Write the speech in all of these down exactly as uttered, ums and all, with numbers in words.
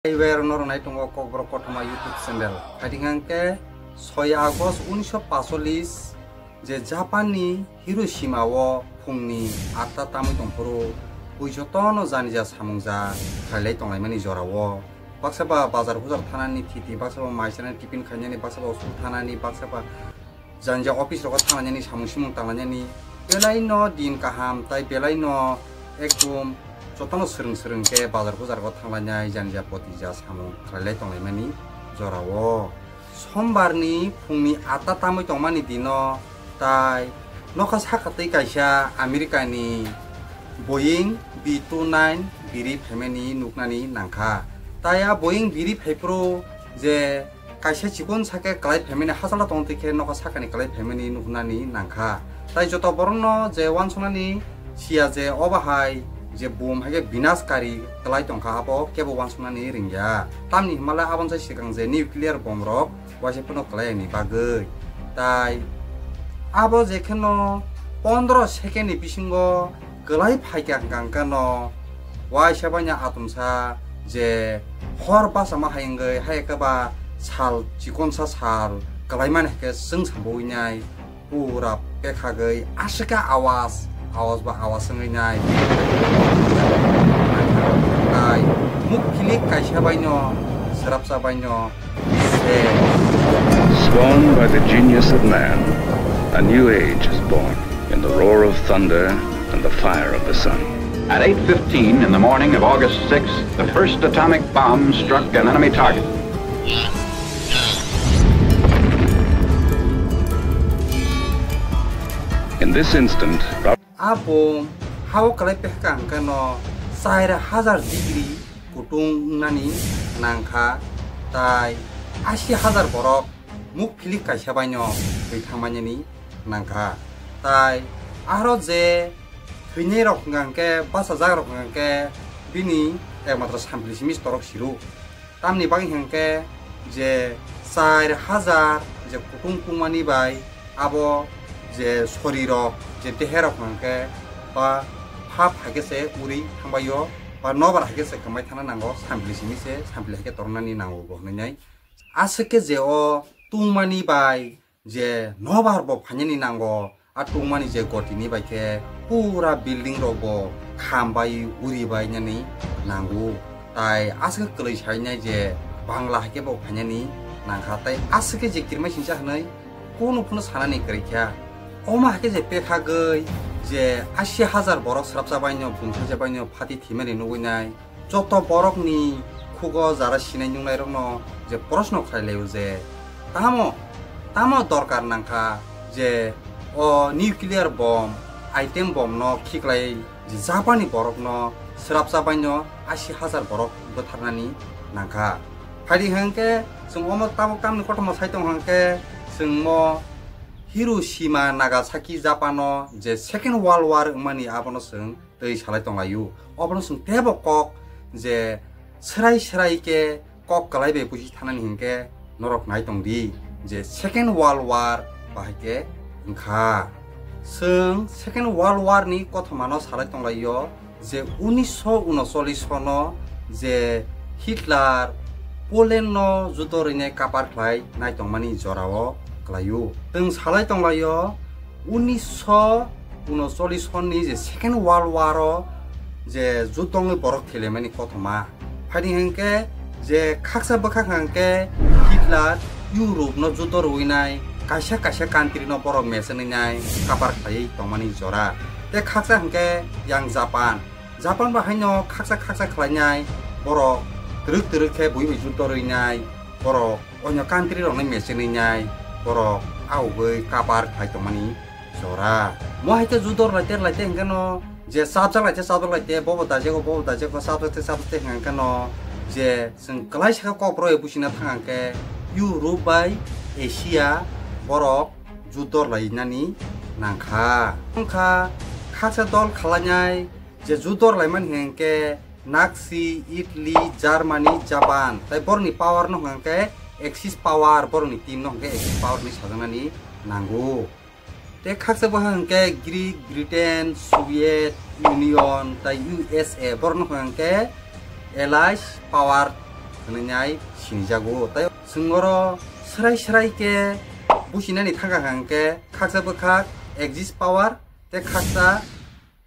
Taiwer norok nai tongo Kokborok Kothoma YouTube channel. Phaidi hwnkhe soi August unisho pacholis je Japan ni Hiroshima o phungni atta tamwi tongphuru bui jotono janija samungja khailai tonglaimani jorao. Baksa ba bazar hujar thanani thiti, baksa ba mai chanani tiffin khainani, baksa ba school thanani, baksa ba janija office rogo thanglainani, samung simung tanglainani, belai no din kaham tai belai no ekdom jotono swrwng swrwng khe bazar hujar rogo thanglainai, janija potija samung khlailai tonglaimani jorao. Sombar ni phungni atta tamwi tongmani dino tai nokha saka twi kaisa America ni Boeing B two nine biri phaimani nuknani nangkha. Tai a Boeing biri phaiphuru je kaisa chikon sake kwlai phaimani hachalo tong twi khe nokha sakani kwlai phaimani nuknani nangkha. Tai joto borokno je uansuknani siya je obo hai je bum hai khe binaskari kwlai tongkha, abo kebo uansuknani ringya. Tamni hwnba le aboni sai swkang je nuclear bomb rok waisa phano kwlai ni bagwi. Tai abo je kheno pondro second ni bisingo kwlai phaikha hwnkha hwnkhe no waisa baino atomsa je hor bachama hai wngwi hai khe ba sal chikonsa sal kwlaimani hai khe chwng sambo wngnai pura pekhagwi aswk khe awas awas ba awas wngwi nai tai muk philik kaisa baino swrapsa baino se. Spawned by the genius of man, a new age is born in the roar of thunder and the fire of the sun. At eight fifteen in the morning of August sixth, the first atomic bomb struck an enemy target. In this instant, Abo hao kwlai pehka hwnkhe no char hajar degree kutung wngnani nangkha, tai ashi hajar borok muk philik kaisa baino thwi thangmani nangkha. Tai aro je thwinai rok hwnkha hwnkhe bachajak rok hwnkha hwnkhe bini ekmatro sampli simi torok siru. Tamni bagwi hwnkhe je char hajar je kutung tungmani bai abo je sorirok je deherok hwnkhe ba phap hai khe se uri thangbaio ba nobar hai khe se kwmai thangna nango, sampli simi se sampli hai khe tornani nango bo hwnwi nai. Aswk khe je o tungmani bai je nobar bo phainani nango, a tungmani je gotini bai khe pura building rok bo kham bai uri bai nani nango. Tai aswk kwlwi sainai je Bangla hai khe bo phainani nangkha, tai aswk khe je kirmai singcha hwnwi kunu phano sanani kwrwi kha. Omo hai khe je pekhagwi je ashi hajar borok swrapsa baino bumthaisa baino phati thimani nugwi nai. Joto borokni khugo jara sinai nungnairokno je proshno khlai laio je, tamo, tamo dorkar nangkha je o nuclear bomb, atom bomb no khiklai je Japanni borokno swrapsa baino ashi hajar borok bwtharnani nangkha. Phaidi hwnkhe chwng omo tabuk tamni kothoma sai tong hwnkhe chwng mo Hiroshima, Nagasaki, Japano je Second World War wngmani abono chwng tei salai tonglaio. Obono chwng teibo kok je srai srai khe kok kwlai bai buji thanani hinkhe norok nai tong di je Second World War bahai khe wngkha. Chwng Second World War ni kothoma no salai tonglaio je unisho unocholish sono je Hitler Poland no judo rwinai kapar khlai nai tongmani jorao kwlaio. Chwng salai tonglaio unisho unocholish sonni je Second World War o je judo wngwi borok thwilaimani kothoma. Phaidi hwnkhe je khaksa bwkhak hwnkhe Hitler Europe no judo rwinai kaisa kaisa country no borok mechenwi nai kapar khlaiwi tongmani jora. Tei khaksa hwnkhe yang Japan. Japan bo haino khaksa khaksa khlainai borok twrwk twrwk khe bui bai judo rwinai borok onyo country rokno mechenwi nai borok augwi kapar khlai tongmani jora. Mo hai khe judor laite laite hwnkhe no je chapjak laite chapjak laite bobo dajago bobo dajago chapjak te chapjak te hwnkhe no je chwng kwlai sakha kokborok bai buchina thang hwnkhe Europe bai Asia borok judor lainani nangkha. Wngkha khaksa dol khalainai je judor laimani hwnkhe Nazi, Italy, Germany, Japan. Tai borokni power no hwnkha khe Axis power, borokni team no hwnkha khe Axis power hinwi sajaknani nango. Tei khaksa bo hwnkha khe Greek, Britain, Soviet Union, tai U S A, borok no hwnkha khe Allies power hwnwi nai sinijago. Tai chwng oro swrai swrai khe buchinani thangkha hwnkhe khaksa bwkhak Axis power tei khaksa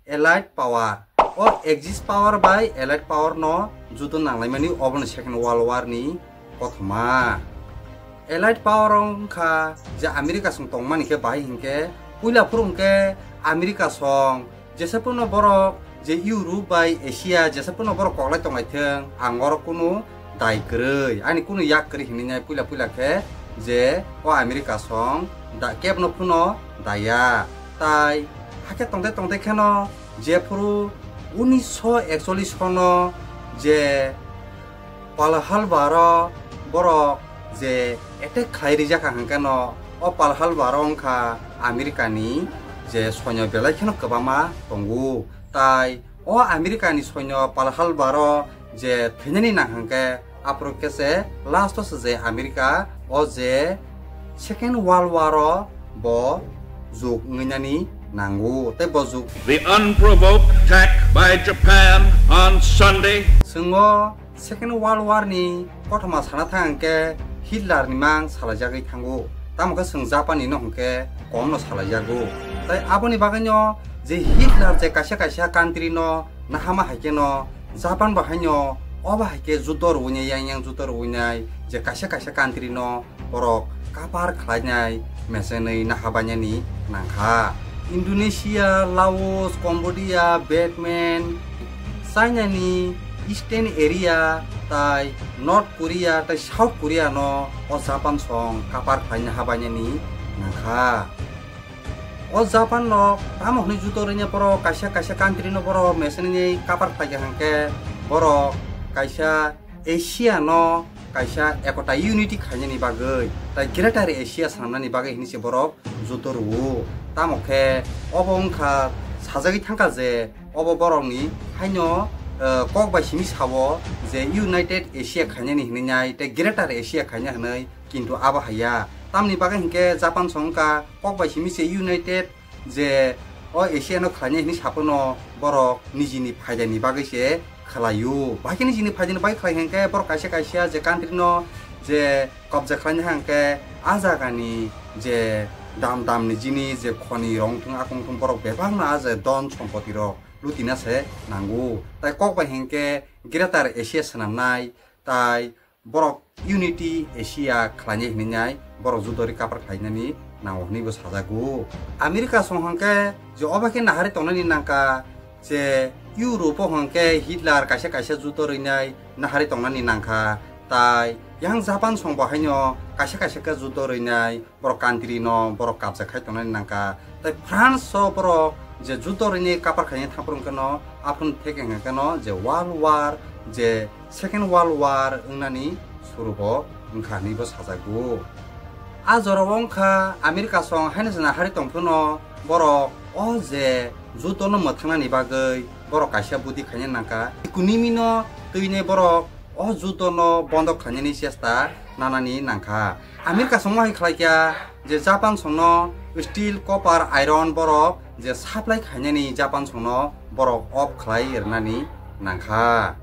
Allied power. O Axis power bai Allied power no judo nanglaimani obono Second World War ni kothoma. Allied power wngkha je America song tongmani khe bahai hinkhe puila phuru hinkhe America song jesa phano borok je Europe bai Asia jesa phano borok koklai tonglai thung ang oro kunu dai kwrwi ani kunu yak kwrwi hinwi nai puila puila khe je o America song da kebno phano daya. Tai hakhe tongte tongte kheno jephuru unisho ekchollish sono je Pearl Harbor o borok je attack khlai rijak kha hwnkhe no o Pearl Harbor o wngkha America ni je soinyo belai kheno kwbangma tongo. Tai o America ni soinyo Pearl Harbor o je thwinani nang hwnkhe aphuru khe se last o se je America o je Second World War o bo juk wngwi nani nango tei bo juk The unprovoked attack by Japan on Sunday. Chwng o Second World War ni kothoma sana thang hwnkhe Hitler ni mang salaijagwi thango, tamo khe chwng Japan ni no hwnkhe kom no salaijago. Tai aboni bagwi no je Hitler je kaisa kaisa country no nahama hai khe no Japan bo haino obo hai khe judo rwinai yang yang judo rwinai je kaisa kaisa country no borok kapar khlainai mesenwi nahabainani nangkha. Indonesia, Laos, Cambodia, Vietnam, China ni Eastern area tai North Korea tai South Korea no o Japan song kapar khlai nahabainani nangkha. O Japan no tamo hwnwi judo rwina borok kaisa kaisa country no borok mesenwi kapar khlai kha hwnkhe borok kaisa Asia no kaisa ekota unity khainani bagwi tai Greater Asia swnamnani bagwi hwnwi se borok judo rwo. Tamo khe obo wngkha sajagwi thangkha je obo borokni haino, eh, kok bai simi sao je United Asia khainani hwnwi nai tei Greater Asia khaina hwnwi, kintu abo haiya. Tamni bagwi hinkhe Japan song wngkha kok bai simi se United je o Asia no khlainai hwnwi saphano borok nijini phaidani bagwi se khlaio. Bahai khe nijini phaidani bagwi khlai hinkhe borok kaisa kaisa je country no je kobja khlaina hinkhe a jagani je dam dam ni jini je khoni rok wngthung akung thung borok bebak no a je don sompoti rok lutina se nango. Tai kok bai hinkhe Greater Asia swnamnai tai borok Unity Asia khlainai hwnwi nai borok judo ri kapar khlainani nango hwnwi bo sajago. America song hwnkhe je obo khe nahari tongnani nangkha je Europe o hwnkhe Hitler kaisa kaisa judo rwinai nahari tongnani nangkha, tai yang Japan song bo haino kaisa kaisa khe judo rwinai borok country no borok kabja khai tongnani nangkha. Tai France o borok je judo rwini kapar khaini thangphuru wngkhe no aphuru theke hwnkhe no je World War je Second World War wngnani surubo wngkha hwnwi bo sajago. A jorao wngkha America song haino jana hari tongphuru no borok o je judo no mwthangnani bagwi borok kaisa budi khaina nangkha. Kunimi no twini borok o judo no bondo khainani chesta nanani nangkha. America songno hai khlai kha je Japan songno steel, copper, iron borok je supply khainani Japan songno borok off khlai rwnani nangkha.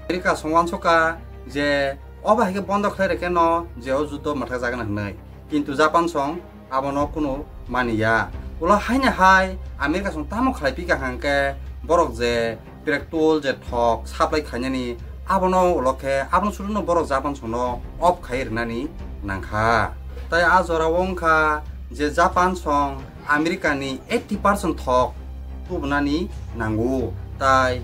America song uansukha je obo hai khe bondo khlai rwkhe no je o judo mwthakjagna hwnwi, kintu Japan song abono kunu maniya. Ulo haino hai America song tamo khlai pika hwnkhe borok je petrol je thok supply khainani abono ulo khe abono suruno borok Japan songno off khai rwnani nangkha. Tai a jorao wngkha je Japan song America ni eighty percent thok tubunani nango. Tai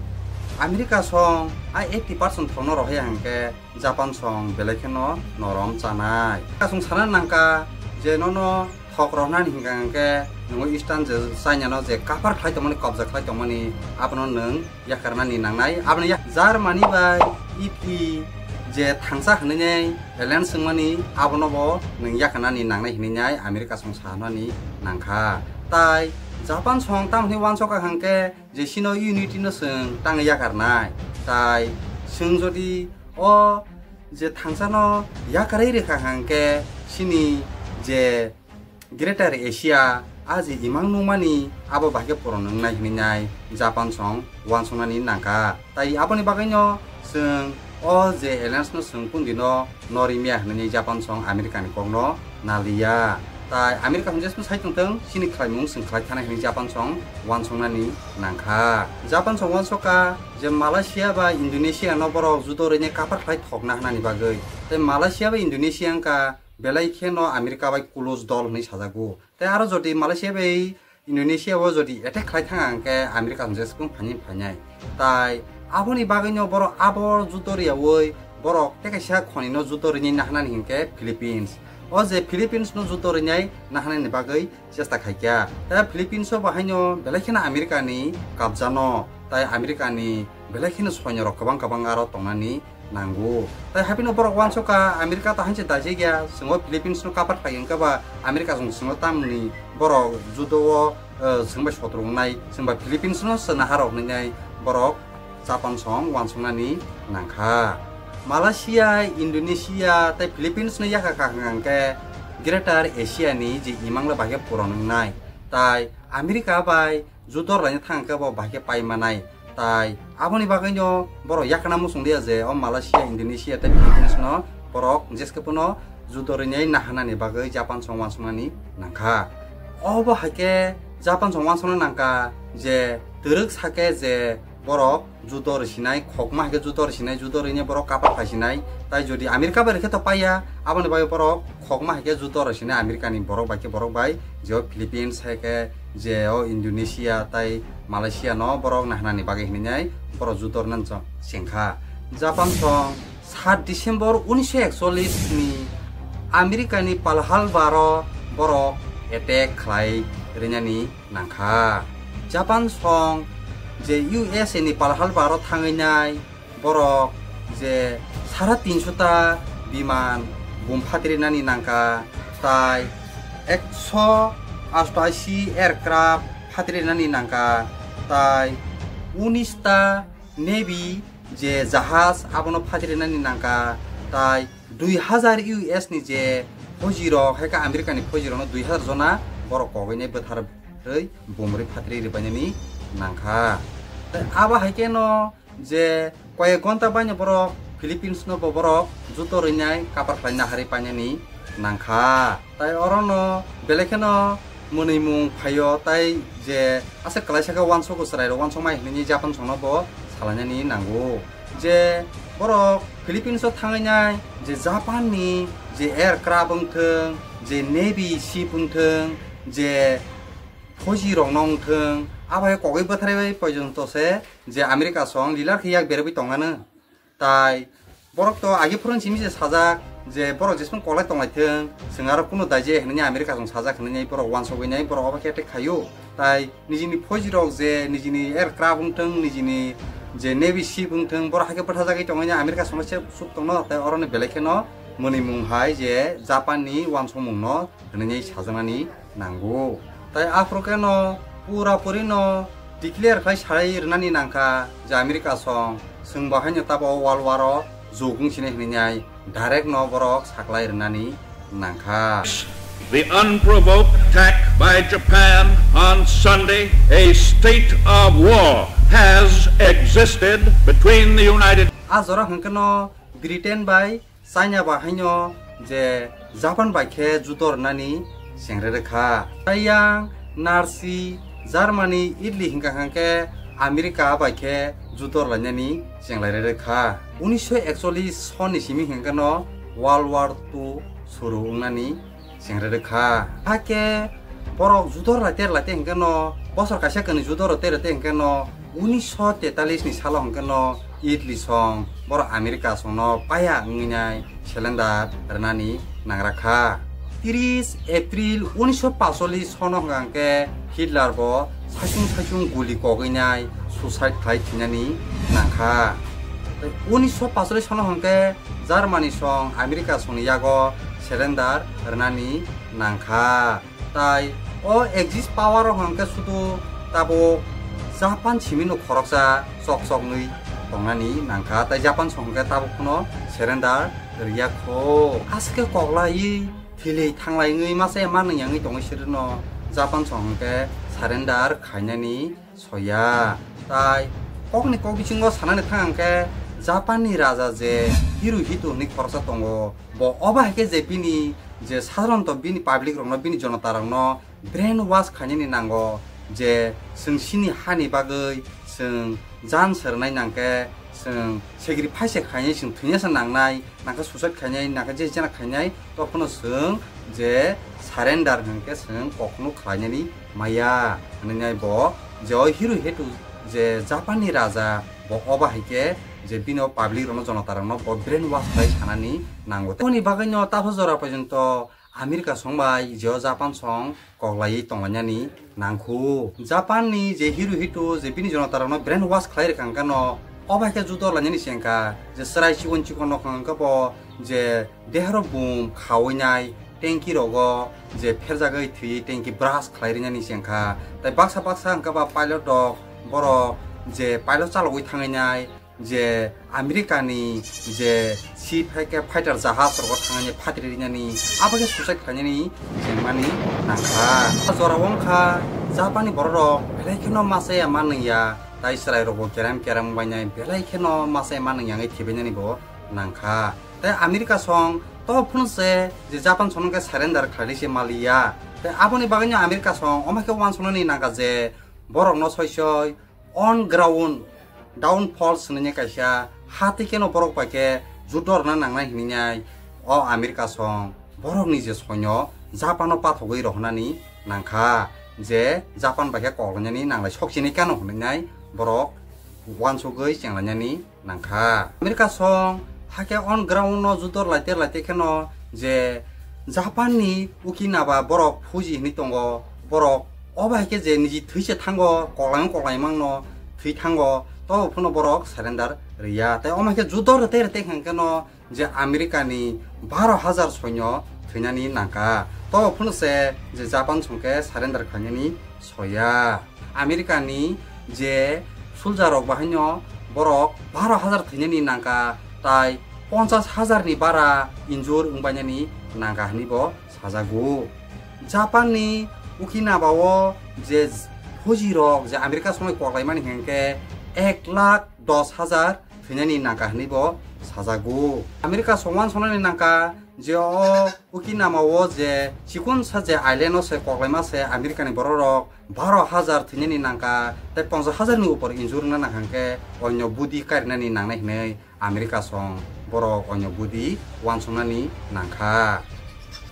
America song a eighty percent thokno rohai hwnkhe Japan song belai kheno norom chanai. Kasung sana nangkha je nono thok rohnani hingka hingke nungo Eastern je China no je kapar khlai tongmani, kobja khlai tongmani, abono nwng yakarnani nangnai. Aboni yak Germany bai Italy je thangsa hinwi nai alliance wngmani, abono bo nwng yakarnani nangnai hinwi nai America song sanani nangkha. Tai Japan song tamoni uansukha hingke je sino unity no chwng tang yakarnai. Tai chwng jodi o je thangsano yakarwi rwkha hwnkhe chini je Greater Asia a je imang nungmani abo bahai khe poron wngnai hinwi nai Japan song uansuknani nangkha. Tai aboni bagwino chwng O je alliance no chwng kundi no norimiya hinwi Japan song America ni kok no naliya. Tai America hwnje song sai tongthwng, chini khlaimung chwng khlai thana hinwi Japan song uansuknani nangkha. Japan song uansukha je Malaysia bai Indonesia no borok judo rwini kapar khlai thokna hwnani bagwi. Tai Malaysia bai Indonesia wngkha belai kheno America bai close dol hinwi sajago. Tai aro jodi Malaysia bai Indonesia o jodi attack khlai thang hwnkhe America hwnje song phaini phainai. Tai aboni bagwino borok abo judo rwyawi borok tei kaisa khonino judo rwini nahanani hinkhe Philippines. O je Philippines no judo rwinai nahanani bagwi chesta khaikha. Tai Philippines o bahaino belai kheno America ni kabjano, tai America ni belai kheno soinyorok kwbang kwbang aro tongnani nango. Tai haphino borok uansukha America ta hanse daijak ya, chwng o Philippines no kapar khlai wngkha ba America chwng chwng o tamni borok judo o, eh, chwng bai sotrungnai, chwng ba Philippines no chwna harok hinwi borok Japan song uansuknani nangkha. Malaysia, Indonesia tei Philippines no yakha kha hwnkhe Greater Asia ni je imang le bahai khe puron wngnai. Tai America bai judo rwlaina thang khe bo bahai khe pai manai. Tai aboni bagwino borok yakna muchung liya je o Malaysia, Indonesia tei Philippines no borok jeskhe phano judo rwinai nahanani bagwi Japan song uansuknani nangkha. Obo hai khe Japan song uansukna nangkha je twrwk sakhe je borok judo rwsinai, khokma hai khe judo rwsinai, judo rwinai borok kapar phaisinai. Tai jodi America bai rwkhe to paiya, aboni bagwi borok khokma hai khe judo rwsinai America ni borok bai khe borok bai, je o Philippines hai khe, je o Indonesia tai Malaysia no borok nahanani bagwi hinwi borok judo rwna chengkha. Japan song sat December unisho ekchollis ni America ni Pearl Harbor o borok attack khlai rwnani nangkha. Japan song je U S A ni Pearl Harbor o thangwi nai borok je sara tinso ta biman bum phatri nani nangkha, tai ekso ashtashi aircraft phatri nani nangkha, tai unis ta Navy je jahaj abono phatri nani nangkha, tai dui hazar U S ni je phoji rok, hai khe America ni phoji rok no dui hazar jona borok kogwi nai bwthar rwi bumrwi phatri rwbainani nangkha. Tai abo hai khe no je koyek gonta baino borok Philippines no bo borok juto rwinai kapar khlai naharwi painani nangkha. Tai oro no belai kheno mwnwi mung phaio, tai je aswk kwlaisa khe uansukgo chwrairok uansukmai hinwi Japan songno bo salainani nango. Je borok Philippines o thangwi nai je Japan ni je aircraft wngthwng, je navy ship wngthwng, je phoji rok no wngthwng, abo hai kogwi bwtharwi bai poijonto se je America song lilar khe yak berwi tongmano. Tai borok to agi phurun simi se sajak je borok jesmung kolai tonglaithwng, chwng aro kunu daije hinwi America song sajak hinwi borok uansugwi nai borok obo khe attack khaio. Tai nijini phoji rok je nijini aircraft wngthwng, nijini je navy ship wngthwng, borok hai khe bwthajagwi tongwi America song se suk tongno, tai oro ni belai kheno mwnwi mung hai je Japan ni uansukmung no hinwi sajaknani nango. Tai aphuru khe no pura puri no declare khlai sai rwnani nangkha je America song, chwng bo haino tabo World War o jugwng sini hinwi nai direct no borok saklai rwnani nangkha. The unprovoked attack by Japan on Sunday, a state of war has existed between the United A jora hwnkhe no Britain bai China ba haino je Japan bai khe judo rwnani chengrere kha. Tei yang Nazi, Germany, Italy hwnkha hwnkhe America bai khe judo rwlainani chenglai rere kha. Unisho ekchollis soni simi hwnkhe no World War two suru wngnani chengrere kha. Hakhe borok judo rwlai te rwlai te hwnkhe no bosor kaisa kwnwi judo rw te rw te hwnkhe no unisho tetallis ni salo hwnkhe no Italy song borok America song no paya wngwi nai cylinder rwnani nangra kha. Tris April unisho pachchollis sono hwnkha hwnkhe Hitler bo saichung saichung guli kogwi nai suicide khlai thwinani nangkha. Tei unisho pachchollis sono hwnkhe Germany song America songni yago surrender rwnani nangkha. Tai o Axis power rok hwnkhe sudu tabuk Japan simino khoroksa chok choknwi tongnani nangkha, tai Japan song hwnkhe tabuk phano surrender rwya kho. Aswk khe koklaiwi thwilwi thanglaiwi masa ya manwi yangwi tongwi sirino Japan song hwnkhe surrender khainani soya. Tai kokni kok bisingo sanani thang hwnkhe Japan ni raja je Hirohito hwnwi khoroksa tongo, bo obo hai khe je bini je sadharonto bini public rokno, bini jonota rokno brain wash khainani nango je chwng chini hani bagwi chwng jan sernai nangkhe, chwng sacrifice khainai, chwng thwinasa nangnai, nangkhe suicide khainai, nangkhe je jena khainai, tokphano chwng je surrender hwnkhe chwng kokno khlainani maya hwnwi nai bo je o Hirohito je Japan ni raja bo obo hai khe je bini o public rokno, jonota rokno bo brain wash khlai sanani nango. Tei aboni bagwino tabuk jora porjonto America song bai je o Japan song koklaiwi tonglainani nangkhu. Japan ni je Hirohito je bini jonota rokno brain wash khlai rwkha hwnkhe no, obo hai khe judo lainani se wngkha je chwrai chikon chikon rok hwnkhe bo je deharo bum khawi nai, tanki rogo je pherjagwi thwi tanki brush khlai rwnani se wngkha. Tai baksa baksa hwnkhe ba pilot rok borok je pilot chalogwi thangwi nai, je America ni je ship hai khe fighter jahaj rogo thangwi phatri rinani, abo khe suicide khlainani jengmani nangkha. A jora o wngkha Japan ni borok rok belai kheno masa ya ma nung ya, tai chwrai rok bo kerem kerem wngbai nai, belai kheno masa ya ma nung ya wngwi thibainani bo nangkha. Tai America song to phunuk se je Japan song khe surrender khlaidi se maliya. Tai aboni bagwino America song omo khe wansuknani nangkha je borok no soi soi on ground downfall swnamya kaisa ha twi kheno borok bai khe judo rwna nangnai hwnwi nai o America song borokni je soino Japan-o pathogwi rohornani nangkha, je Japan bai khe koklainani nanglai sokchini kano hwnwi nai borok wansugwi chenglainani nangkha. America song hakhe on ground no judo laite laite kheno je Japan ni Okinawa borok Fuji hinwi tongo, borok obo hai khe je niji thwi se thango, koklai koklai mangno thwi thango, to phano borok surrender riya. Tai omo hai khe judo rwte rwte hwnkhe no je America ni baro hajar soino thwinani nangkha, to phano se je Japan song khe surrender khlainani soya. America ni je soldier rok bahaino borok baro hajar thwinani nangkha, tai ponchas hajar ni bara injur wngbainani nangkha hwnwi bo sajago. Japan ni Okinawa o je Fuji rok je America songwi koklaimani hwnkhe ek lakh dos hajar thwinani nangkha hwnwi bo sajago. America song wansuknani nangkha je o Okinawa o je chikonsa je island o se koklaima se America ni borok rok baro hajar thwinani nangkha, tei ponchas hajar ni upor injur wngna nangkha hwnkhe onyo budi karinani nangnai hwnwi America song borok onyo budi wansuknani nangkha.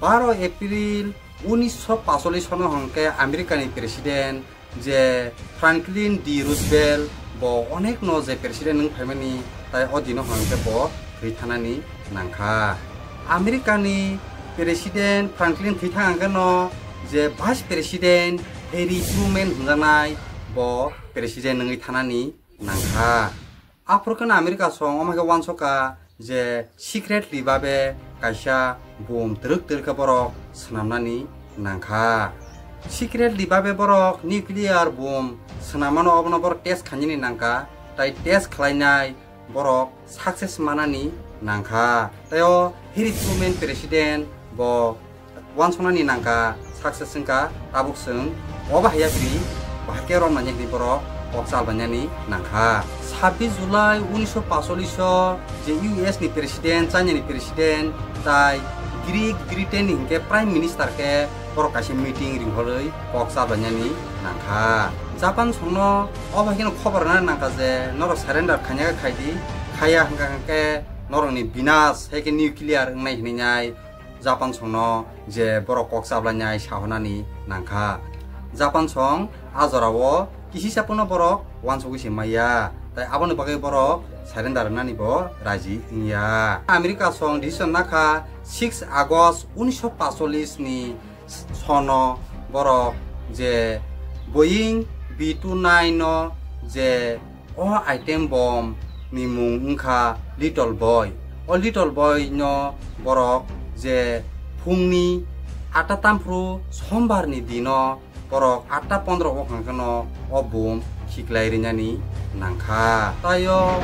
Baro April unisho pacholis sono hwnkhe America ni president je Franklin D Roosevelt bo onekno je president wng phaimani, tai o dino hwnkhe bo thwi thanani nangkha. America ni president Franklin thwi thang hwnkhe no je vice president Harry Truman hwnjaknai bo president wngwi thanani nangkha. Aphuru kheno America song omo khe wansukha je secretly babe kaisa bom twrwk twrwk khe borok swnamnani nangkha. Secretly babe borok nuclear bom swnammano obono borok test khainani nangkha, tai test khlainai borok success manani nangkha. Tai o Harry Truman president bo wansuknani nangkha, success wngkha, tabuk chwng obo haiya phiri bahai khe romnani hwnwi borok kok chalbainani nangkha. Sabbish July unisho pacholis o je U S ni president, China ni president, tai Great Britain ni hwnkhe prime minister khe borok kaisa meeting ringholwi kok chalbainani nangkha. Japan songno obo hai kheno khobor rwna nangkha je norok surrender khaina khe khaidi, khaya hwnkha hwnkhe norokni binas hai khe nuclear wngnai hwnwi nai. Japan songno je borok kok chablainai sahornani nangkha. Japan song a jorao kisisa phano borok wansugwi se maya, tai aboni bagwi borok surrender rwnani bo raji wngya. America song decision nakha six August unisho pacholis ni sono borok je Boeing B two nine no je o item bom ni mung wngkha Little Boy. O Little Boy no borok je phungni atta tamphru sombar ni dino borok atta pondro o hwnkhe no o bom khiklai rinani nangkha. Tai o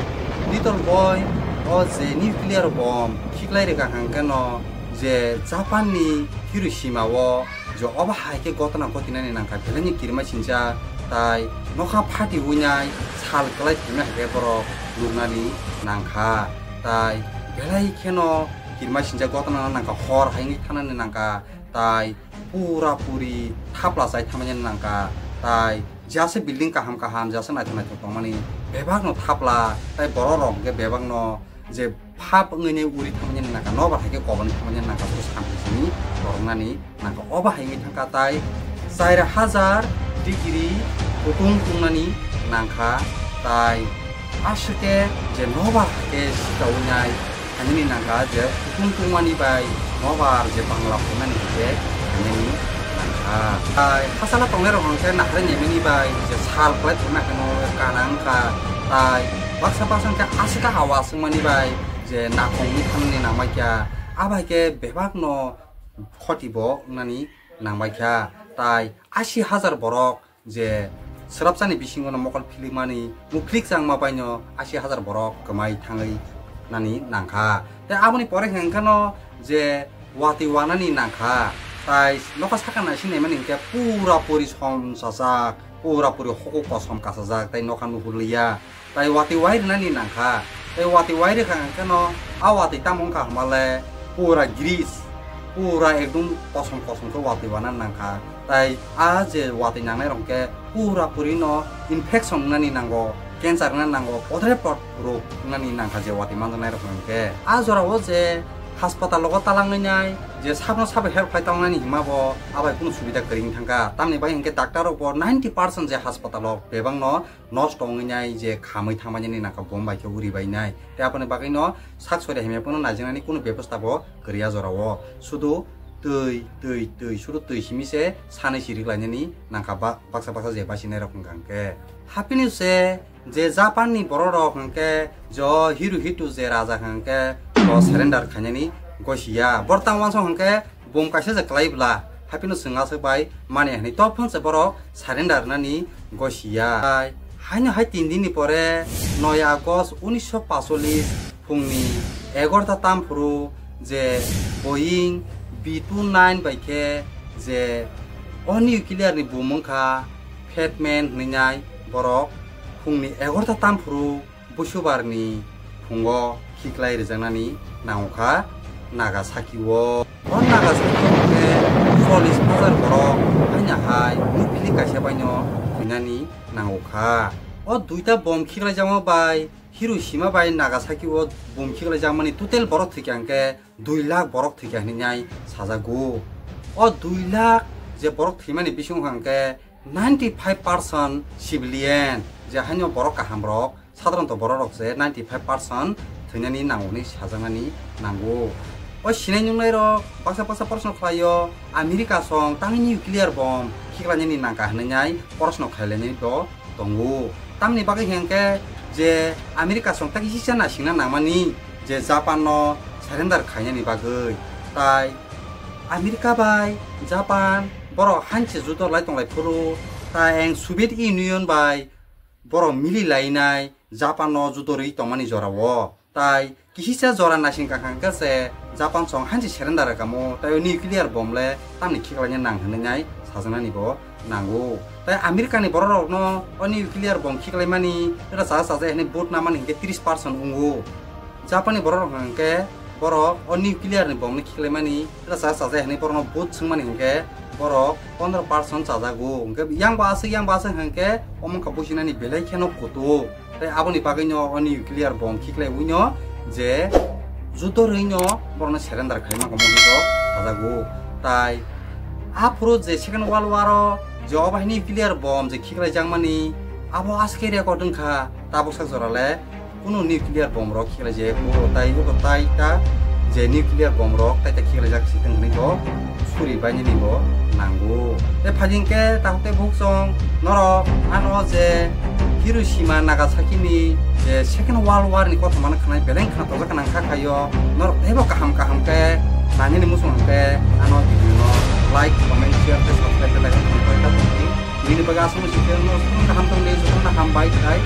Little Boy o je nuclear bom khiklai rwkha hwnkhe no je Japan ni Hiroshima o je obo hai khe gotona ghotinani nangkha, belai ni kirima sincha Tai nokha phati winai sal kwlai thangna hai khe borok nuknani nangkha. Tai belai kheno kirma sinjak gotna nangkha, hor hai wngwi thanani nangkha. Tai pura puri thapla chai thamani nangkha. Tai jase building kaham kaham, jase naithok naithok tongmani bebakno thapla, tai borok rok hwnkhe bebakno je phap wngwi uri thangmani nangkha, nobar hai khe koboni thangmani nangkha, bo samsini boroknani nangkha. Obo hai wngwi thangkha tai char hajar degree kutung tungnani nangkha. Tai aswk khe je nobar hai khe sika wngnai, Hanini nangkha je kutung tungmani bai nobar je bangla phunani hwnkhe hanini nangkha. Tai hachalo tongnai rok hwnkhe naharwi nemani bai je sal kwlai thangna hwnkhe no kana wngkha. Tai baksa baksa hwnkhe aswk khe hawa swngmani bai je nakhongwi thanani nangbai kha. Abai khe bebakno khoti bo wngnani nangbai kha. Tai asi hajar borok je swrapsani bisingo no mokol philikmani, muklik changma baino asi hajar borok kwmai thangwi nani nangkha. Tei aboni pore hwnkhe no je watwi wanani nangkha, tai nokha saka naising naimani hwnkhe pura puri som chajak, pura puri hokuk kosom kasajak, tei nokha nuhurliya. Tai watwi wai rwnani nangkha. Tai watwi wai rwkha hwnkhe no a watwi tamo wngkha hwnba le pura grease, pura ekdum kosom kosom khe watwi wana nangkha. Tai a je watwi nangnai rok khe pura puri no infection wngnani nango, cancer wngna nango, podre pod rok wngnani nangkha je watwi manjaknai rok hwnkhe. A jora o je hospital o talangwi nai je sabno sabo help khlai talnani hima bo abai kunu subida kwrwi wng thangkha. Tamni bai hwnkhe doctor rok bo ninety percent je hospital o bebak no nosto wngwi nai je khamwi thangmani nangkha, bom bai khe uri bai nai. Tei aboni bagwi no sak sori hamya phano naijaknani kunu bebosta bo kwrwi a jora o. Sudu twi, twi, twi, sudu twi simi se sanwi si riklainani nangkha ba-, baksa baksa je basinai rok wngkha hwnkhe. Haphini se je Japan ni borok rok hwnkhe jo Hirohito je raja hwnkhe bo surrender khainani gosi ya. Borok tang uansuk hwnkhe bum kaisa je kwlai bwla, haphino chwng aswk bai mani hwnwi, to phano se borok surrender rwnani gosi ya. Hai, haino hai tin din ni pore, noi August unisho pacholis phungni egarota tam phuru je Boeing B two nine bai khe je o nuclear ni bum wngkha Fat Man hwnwi nai borok phungni egarota tam phuru Busubarni phungo khiklai rwjaknani nangkha Nagasaki-o. O Nagasaki-o hwnkhe chollish hajar borok haino hai nuphili kaisa baino thwinani nangkha. O duita bom khiklaijakma bai Hiroshima bai Nagasaki-o bom khiklaijakmani total borok thwikha hwnkhe dui lakh borok thwikha hinwi nai sajago. O dui lakh je borok thwimani bisingo hwnkhe ninety five percent civilian, je haino borok kaham rok, sadharanto borok rok se ninety five percent thwinani nango hinwi sajaknani nango. O sinai nungnai rok baksa baksa proshno khlaio, America song tangwi nuclear bom khiklainani nangkha hinwi nai proshno khailainai bo tongo. Tamni bagwi hwnkhe je America song tei kisa naisingna nangmani je Japan no surrender khainani bagwi. Tai America bai Japan borok hanse judo lai tonglai phuru, tai eng Soviet Union bai borok mili lainai Japan no judo rwi tongmani jora o. Tai kisisa jora naising kha hwnkhe se Japan song hansi surrender kamo, tai o nuclear bomb le tamni khiklaina nang hinwi nai sajaknani bo nango. Tai America ni borok rok no o nuclear bomb khiklaimani, era chaja chaja hinwi vote namani hinkhe tris percent wngo. Japan ni borok rok hwnkhe borok o nuclear ni bomb ni khiklaimani, era chaja chaja hinwi borok no vote swngmani hinkhe borok pondro percent chajago. Hinkhe yang bo aswk, yang bo aswk hinkhe omo wngkha businani belai kheno kutuk. Tei aboni bagwino o nuclear bomb khiklaiwi no je judo rwino borokno surrender khaima kamo hinwi bo sajago. Tai aphuru je Second World War o je obo hai nuclear bomb je khiklaijakmani abo aske record wngkha, tabuksa jora le kunu nuclear bomb rok khiklaijak o, tai abo tai ta je nuclear bomb rok tai ta khiklaijak si tong hinwi bo suri bainani bo nango. Tei phaidi hwnkhe takhuk tei bukhuk chwng norok ano je Hiroshima Nagasaki ni je Second World War ni kothoma no khwnai beleng khna tojak nang kha khaio. Norok teibo kaham kaham khe nainani muchung hwnkhe ano video no like, comment, share tei subscribe khe like khe tongwi ta tongdi. Nini bagwi aswk no sikhe no kaham tongdi, jotono hambai khai.